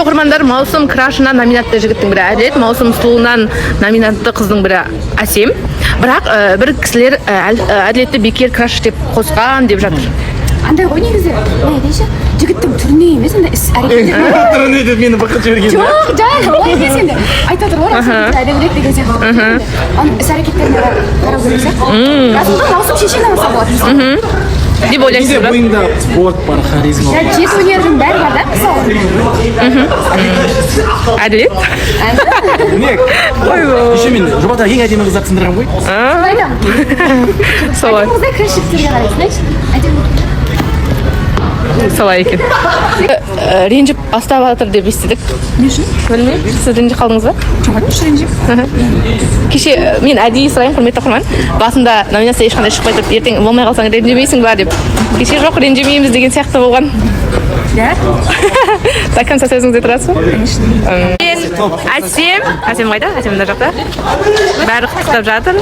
Оқырмандар, маусым крашына номинатты жігіттің бірі Әділет, маусым сұлуынан номинантты қыздың бірі Әсем. Бірақ бір кісілер Әділетті бекер краш деп қосқан деп жатыр. Андай ғой негізі, не айтайыншы, жігіттің түріне емес, андай іс әрекетіне. Түріне деп мені бақытып жіберген. Жоқ, жай олай емес, енді айтып отыр ғой, расында әдемірек деген сияқты. Оның іс әрекеттеріне қарау керек сияқты. Расында маусым шешен алса болады мысалы. Деп ойлайсыз Менде ба? Бойыңда спорт бар, харизма бар. Жеті өнердің бәрі бар да мысалы. Әділет. Не? Еще мен жобада ең әдемі қыздарды сындырғанмын ғой. Айтамын. Солай. Әдемі қыздар, краш жігіттерге қарайсың, значит, әдемі. Солай екен. Ренжіп бастап жатыр деп естідік. Не үшін? Білмеймін. Сіз ренжіп қалдыңыз ба? Жоқ, ренжіп. Кеше мен әдейі сұраймын, құрметті оқырман. Басында номинация ешқандай шықпай тұрып, ертең болмай қалсаң, ренжімейсің ба деп. Кеше жоқ, ренжімейміз деген сияқты болған. Да. До конца сөзіңізде тұрасыз ба? Конечно. Мен Әсем, Әсем қайда? Әсем мына жақта. Бәрі құттықтап жатыр.